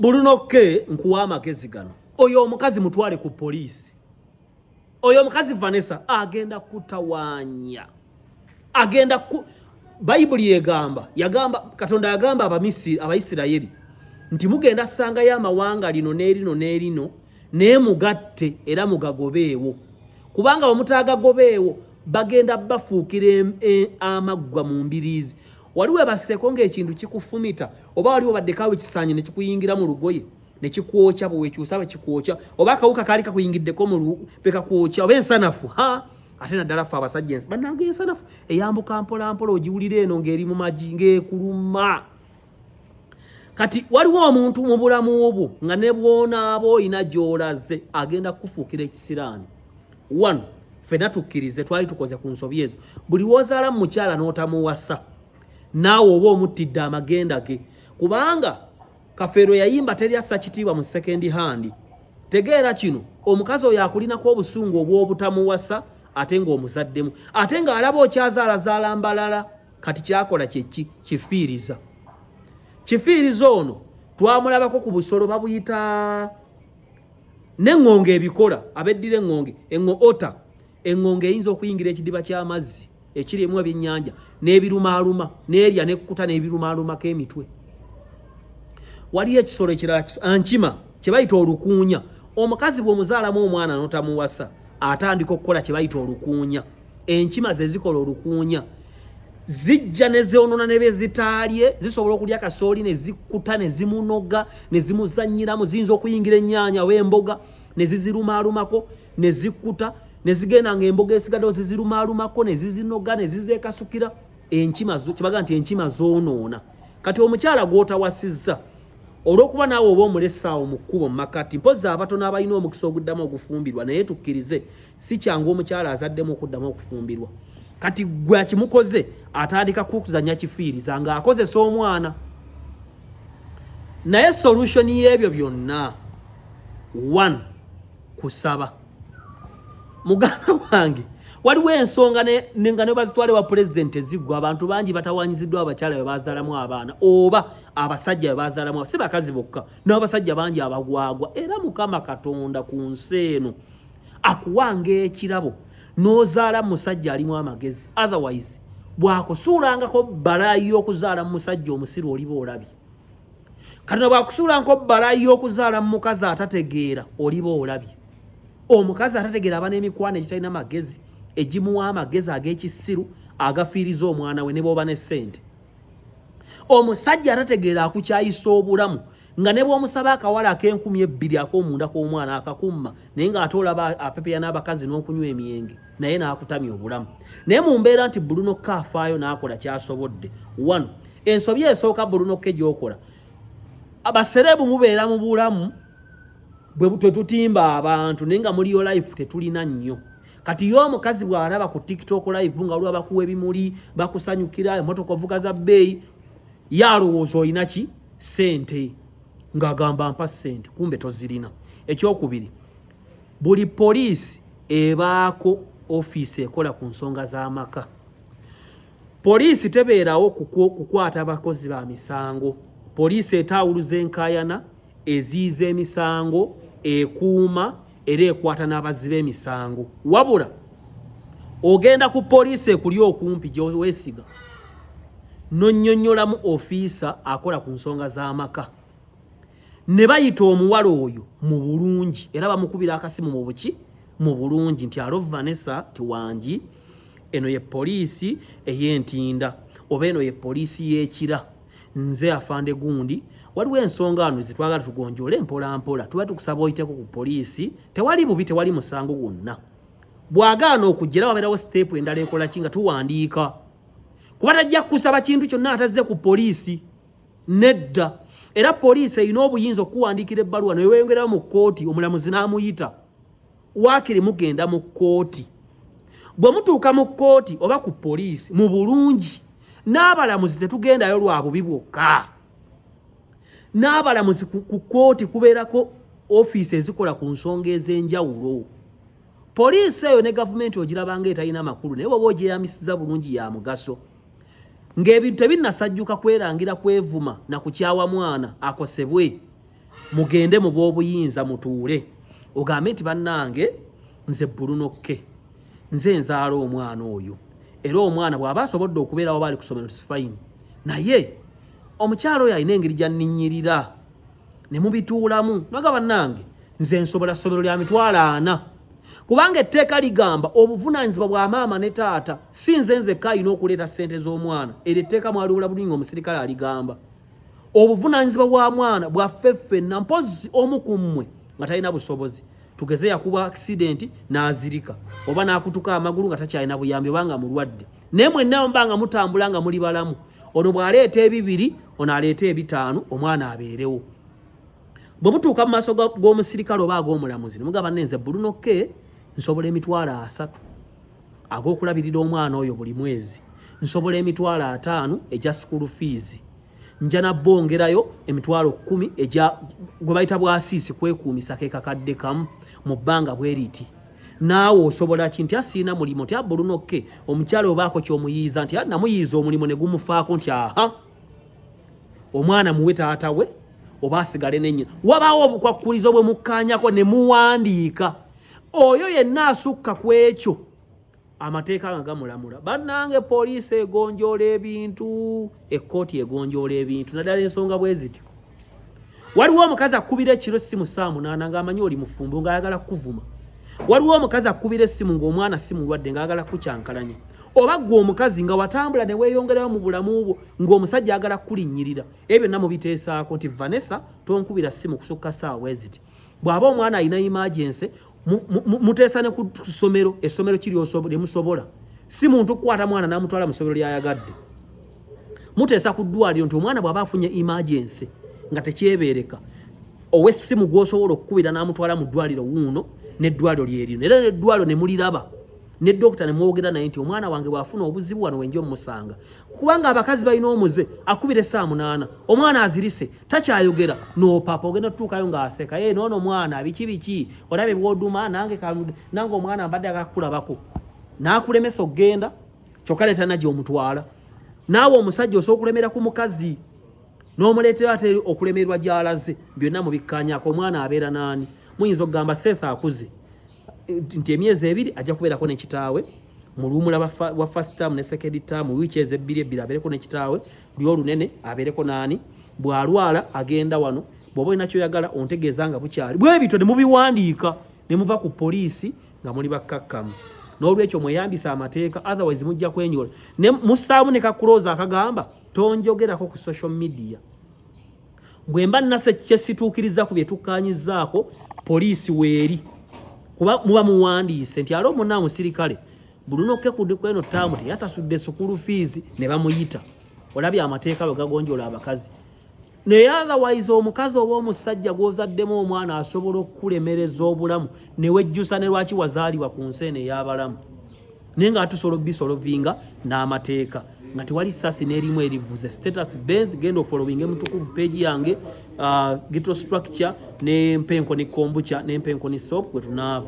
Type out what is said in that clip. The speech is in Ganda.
Bulunoke, nkuwa amagezi gano. Oyo omukazi mutwale ku poliisi. Oyo omukazi Vanessa agenda kutawaanya, agenda ku Bayibuli egamba, yagamba, Katonda yagamba Abamisiri, Abaisirayiri nti mugenda sangayo amawanga lino n'erino n'erino, naye mugatte era mugagobeewo, kubanga bwe mutaagagobeewo bagenda bafuukira amaggwa mu mbiriizi. Waliwo ebaseeko ng'ekintu kikufumita, oba waliwo baddekawo ekisaanyi ne kikuyingira mu lugoye ne kikwokya, bwe wekyusa bwe kikwokya, oba akawuka kaali kakuyingiddeko mu bekakwokya, oba ensanafu. Ha, ate naddala ffe abasajja, bannange, ensanafu eyambuka mpola mpola, ogiwulira eno ng'eri mu magi, ng'ekuluma. Kati waliwo omuntu mu bulamu bwo nga ne bw'onaaba olina gy'olaze agenda kukufuukira ekisiraani. One, ffenna tukkirize twali tukoze ku nsobi ezo. Buli w'ozaala mu mukyala n'otamuwasa, naawe oba omuttidde amagenda ge, kubanga Kafeero yayimba teri assa kitiibwa mu second hand. Tegeera kino, omukazi oyo akulinako obusungu obw'obutamuwasa, ate ng'omuzaddemu, ate ng'alaba okyazaalazaala mbalala. Kati kyakola kyeki? Kifiiriza, kifiiriza. Ono twamulabako ku busolo babuyita n'eŋŋonge ebikola, abeddira eŋŋonge, eŋŋo ota. Eŋŋonge eyinza okuyingira ekidiba ky'amazzi ekirimu ebyennyanja n'ebirumaaluma, n'erya n'ekkuta n'ebirumaalumako emitwe. Waliyo ekisolo ekirala, nkima, kye bayita olukuunya. Omukazi bw'omuzaalamu omwana n'otamuwasa, atandika okukola kye bayita olukuunya. Enkima ze zikola olukuunya, zijja ne zoonona ne bezitaalye. Zisobola okulya kasooli ne zikkuta ne zimunoga ne zimuzannyiramu. Ziyinza okuyingira ennyaanya oba emboga ne zizirumaalumako ne zikkuta ne zigenda nga emboga esigaddewo zizirumaalumako ne zizinoga ne zizeekasukira. Enkima kibaga nti enkima zoonoona. Kati omukyala gw'otawasizza, olw'okuba naawe oba omulesaawo mu kkubo mu makati, mpozzi abatono abalina omukisa oguddamu ogufumbirwa, naye tukkirize si kyangu omukyala azaddemu okuddamu okufumbirwa. Kati gwe akimukoze atandika kukuzanya kifiiriza ng'akozesa omwana. Naye solution y'ebyo byonna, one, kusaba. Muganda wange, waliwo ensonga nga ne bazitwale wa pulezidenti eziggwa. Abantu bangi batawanyiziddwa abakyala bwe bazaalamu abaana oba abasajja bwe bazaalamu, si bakazi bokka, n'abasajja bangi abagwagwa. Era Mukama Katonda ku nsi eno akuwanga ekirabo n'ozaala musajja alimu amagezi. Otherwise bw'akusuulangako balaayi y'okuzaala mu musajja omusiru, oliba olabye. Katonda bw'akusuulangako balaayi y'okuzaala mu mukazi atategeera, oliba olabye. Omukazi atategeera aba n'emikwano egitalina magezi, egimuwa amagezi ag'ekisiru agafiiriza omwana we ne bw'oba ne ssente. Omusajja atategeera akukyayisa obulamu, nga ne bw'omusaba akawala ak'enkumu 2 ak'omunda k'omwana akakumma, naye ng'ate olaba apepeya n'abakazi n'okunywa emyenge, naye n'akutamya obulamu. Naye mu mbeera nti Bruno K afaayo n'akola kyasobodde. One, ensobi esooka Bruno K gy'okola, abasereebu mubeera mu bulamu bwe tetutimba abantu, naye nga muliyo life tetulina nnyo. Kati ye omukazi bw'alaba ku TikTok live nga waliwo bakuwa ebimuli, bakusanyukira, emotoka ovuga za bbeeyi, ye alowooza olina ki? Ssente. Ng'agamba mpa ssente, kumbe tozirina. Ekyokubiri, buli poliisi ebaako ofiisi ekola ku nsonga z'amaka. Poliisi tebeerawo kukwata abakozi ba misango. Poliisi etaawuluza enkaayana, eziyiza emisango, ekuuma era ekwata n'abazzi b'emisango. Wabula ogenda ku poliisi ekuli okumpi gyeweesiga, nonnyonnyolamu ofiisa akola ku nsonga z'amaka, ne bayita omuwala oyo mu bulungi, era bamukubira akasimu mu buki, mu bulungi, nti alo Vanessa, tiwangi, eno ye poliisi ey'Entinda oba eno ye poliisi y'Ekira, nze afande gundi, waliwo ensonga ano zetwagala tugonjoole mpola mpola, tuba tukusaba oyiteko ku poliisi, tewali bubi, tewali musango gwonna. Bw'agaana okujja, era wabeerawo step endala ekola ki, nga tuwandiika, kuba tajja kukusaba kintu kyonna atazze ku poliisi, nedda. Era poliisi erina obuyinza okukuwandiikira ebbaluwa neweyongerayo mu kkooti, omulamuzi n'amuyita. Waakiri mugenda mu kkooti. Bwe mutuuka mu kkooti oba ku poliisi mu bulungi n'abalamuzi, tetugendayo lwa bubi bwokka. N'abalamuzi ku kkooti kubeerako ofiisi ezikola ku nsonga ez'enjawulo. Poliisi eyo ne gavumenti ogirabanga etalina makulu, naye bw'oba ogyeyamisiza bulungi ya mugaso. Ng'ebintu tebinnasajjuka kwerangira, kwevuma na kukyawa mwana akosebwe. Mugende mu b'obuyinza, mutuule, ogambe nti, "Bannange, nze Bulunokke, nze nzaala omwana oyo, era omwana bw'aba asobodde okubeerawo baali ku ssomero, fine, naye omukyalo oyo alina engeri gyanninyirira." Ne mubituulamu naga, "Bannange, nze nsobola ssomero lya 400,000," kubanga etteeka ligamba obuvunaanyizibwa bwa maama ne taata, si nze nzekka alina okuleeta ssente z'omwana. Eryo etteeka mwaliwula bulungi, omusirikale aligamba obuvunaanyizibwa bwa mwana bwaffe ffenna, mpozi omu ku mmwe nga talina busobozi, tugeze yakuba accident n'azirika oba n'akutuka amagulu nga takyalina buyambi oba nga mulwadde. Naye mwenna muba nga mutambula nga muli balamu, ono bw'aleeta 2, ono aleeta 5, omwana abeerewo. Bwe mutuuka mu maaso g'omusirikale oba ag'omulamuzi, ne mugamba, "Nenze Bulunokke, nsobola 300,000 ag'okulabirira omwana oyo buli mwezi, nsobola 50,000 egya school fees, nja nabbongerayo 10,000 egya gwe bayita bwasiisi kwekuumisa ke kakadde kamu mu bbanga bwe riti. Naawe osobola ki?" Nti, "Asiina mulimu." Nti, "Abulunokke, omukyala obaako kyomuyiiza." Nti, "Namuyiiza omulimu ne gumufaako." Nti, "Aha, omwana muwe taata we oba asigale nennyina." Wabaawo obukwakkulizo bwe mukkaanyako ne muwandiika. Oyo yenna asukka ku ekyo, amateeka nga gamulamula. Bannange, poliisi egonjoola ebintu, ekkooti egonjoola ebintu, naddala ensonga bwe zityo. Waliwo omukazi akkubira ekiro essimu saa 8 ng'amanyi oli mufumbo, ng'ayagala kukuvuma. Waliwo omukazi akkubira essimu ng'omwana si mulwadde, ng'ayagala kukyankalanya. Oba ggwe omukazi nga watambula ne weeyongerayo mu bulamu bwo, ng'omusajja ayagala kukulinnyirira. Ebyo byonna mubiteesaako nti, "Vanessa, tonkubira ssimu kusukka ssaawa bwe ziti." Bw'aba omwana alina emergency, muteesa ne ku ssomero, essomero kiri lyemusobola. Si muntu kukwata mwana n'amutwala mu ssomero lyayagadde. Muteesa ku ddwaliro nti omwana bw'aba afunye emergency nga tekyebeereka, ow'essimu gw'osobola okukubira n'amutwala mu ddwaliro wuuno, n'eddwaliro lyerino, era n'eddwaliro ne muliraba, ne dokita ne mwogera naye nti, "Omwana wange bw'afuna obuzibu, wano wenja omusanga." Kubanga abakazi balina omuze, akubira essaawa 8, omwana azirise, takyayogera, n'opapa, ogenda tutuukayo ng'aseka, "Ye noono omwana biki biki, olabe bwoduma nange nange omwana mbadde akakulabako," n'akulemesa okugenda, kyokka ne talina gy'omutwala. Naawe omusajja osobola okulemera ku mukazi n'omuleetera ate okulemererwa gy'alaze. Byonna mubikkanyako. Omwana abeera naani? Muyinza okugamba Seth akuze nti emyezi 2 ajja kubeerako ne kitaawe mu luwumula wa first term ne second term, wiiki ezo ebbiri ebbiri abeereko ne kitaawe, luli olunene abeereko naani, bw'alwala agenda wano, bw'oba olina kyoyagala ontegeeza nga bukyali. Bwe bityo ne mubiwandiika ne muva ku poliisi nga muli bakkakkamu. N'olwekyo mweyambisa amateeka, otherwise mujja kwenyola. Ne mussaamu ne kakulooza akagamba, "Tonjogerako ku social media." Bwe mba nase kyesituukiriza ku bye tukkaanyizzaako, poliisi weeri, kuba muba muwandiise nti ate omuna musirikale Bulunokke kweno taamu teyasasudde school fees, ne bamuyita. Olabye amateeka bwe gagonjola abakazi. Naye otherwise, omukazi oba omusajja gw'ozaddemu omwana asobola okukulemereza obulamu ne wejjusa ne lwaki wazaalibwa ku nsi eno ey'abalamu. Naye nga tusobola obisolovinga n'amateeka nga tewali sasi n'erimu erivuze. Status Benz, genda ofollowinge mutukuvu page yange, ghetto structure ne mpenko ne kombucha ne mpenko ne soap gwe tunaaba.